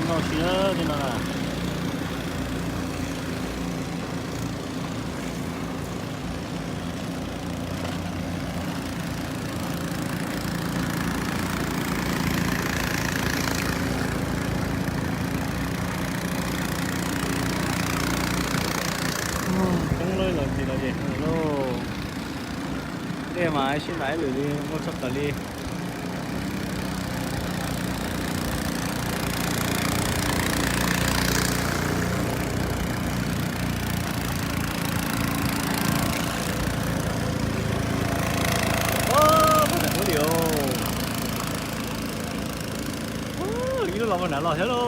Noj si tej no na. Coob lawm, los ces los ces lauj. Dej mas sib ntais lawm li, muaj txoj kawg li. Ib lub los pag nrad los thiab lauj,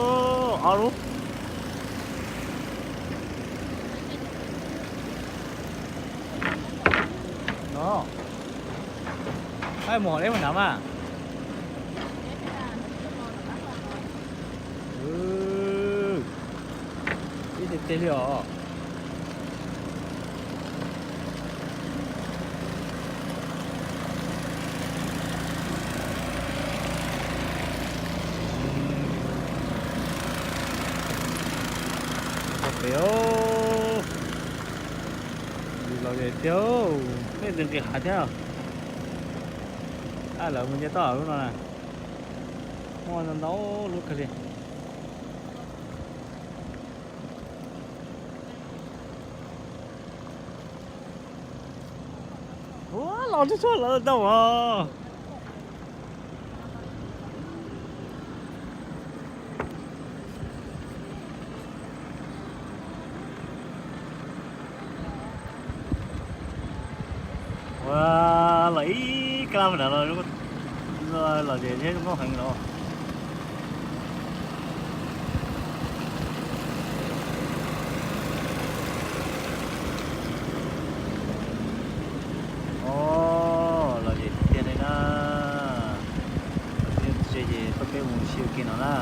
ob lub. No, mus hov deb pag nrad mas. Ib teg teg li os. Pem, los tiag, nej nqis nqis hav thiab. Lawv mus nce toj lub no na. Muaj ntau ntau lub kawg li. Ua los tsuag tsuag lawm ntau os. Ua los ib kab pag nrad los, los ces thiab zoo nkauj heev los. Os, los ces tiag li na. Ces peb mus sib kiag no na.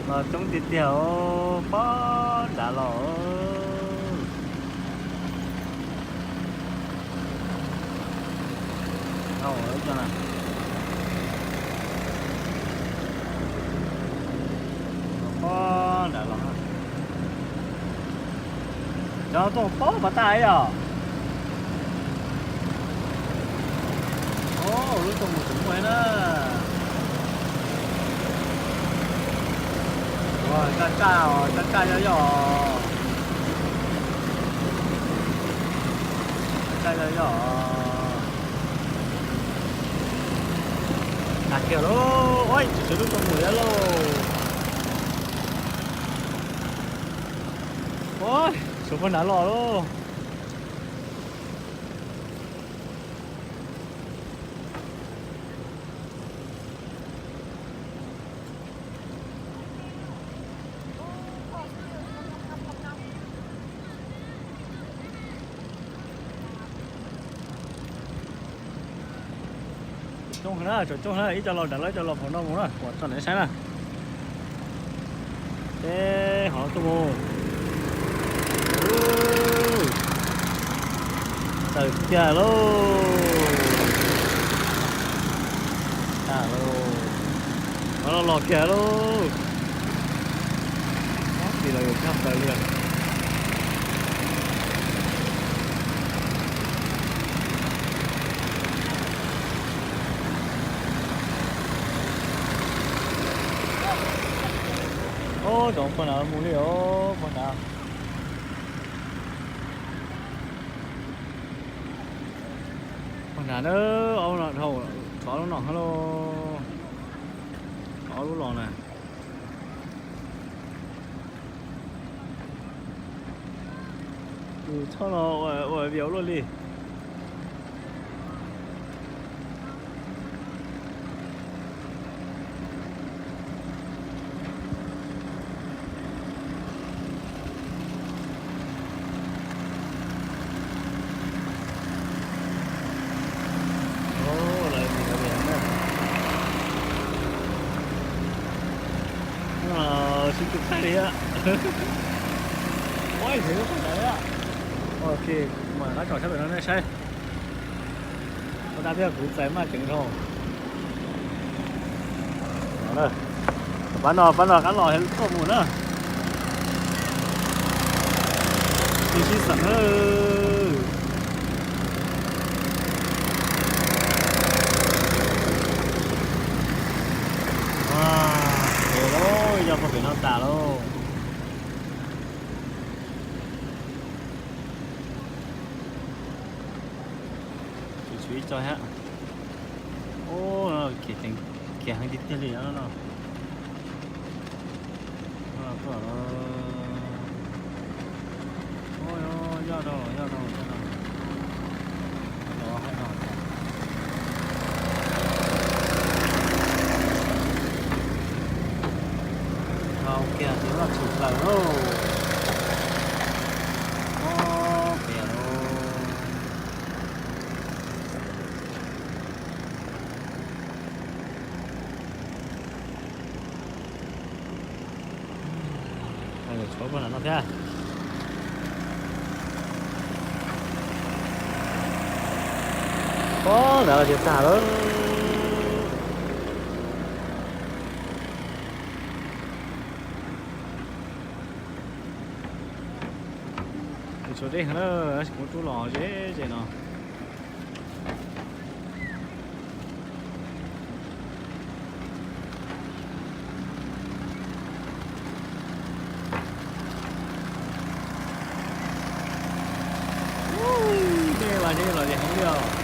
Los coob tiag tiag os, pob nrad los. Pob nrad los. Cov tuaj pob pas tag ib yom. Lub tuaj mus tseem muaj na. Kaj kaj, kaj kaj yoj yoj. Kaj kaj yoj yoj. Nag kiag lauj, ua tsis sawv lub tuaj mus thiab lauj. Ua, sawv pag nrad los lauj. Coob na, cov coob na, ib co los nrad lawm, ib co los pem no mus na, kom txog nrad saib na. Peb hov tuaj mus. Tawm kiag lauj. Tag lauj. Hov los los kiag lauj. Tab sis los yuav tshaj plaws li os. Ob, cov pog nrad mus li os, pog nrad. Pog nrad na, ob lub no dhau, tshuav ob lub no thiab lauj. Tshuav ob lub los na. Tus tshoj no ua vias ua luaj li. Lawv mus lawv mus na. Ua li, ua li, kuv mam rov qab tsom sab pem no nej saib. Ua dab tiag, kuv txais maj ceev dhau. Pab no, pab no qab los tuaj mus na. Tus sib xeem na. Pem lauj, yog puag pem no tas lauj. Tshuav ib co thiab. Ub, khiav heev tiag tiag li no. Yoj rau, yoj rau, yoj rau. Dhau kiag ces loj tshwm plaws lauj. Ob pem lauj. Tshuav puag nram no thiab. Ob, ntawd los tias tag lawm. Tshuav deb heev na, tab sis kuv rub los ze ze no. Dej los ze los ze heev li os.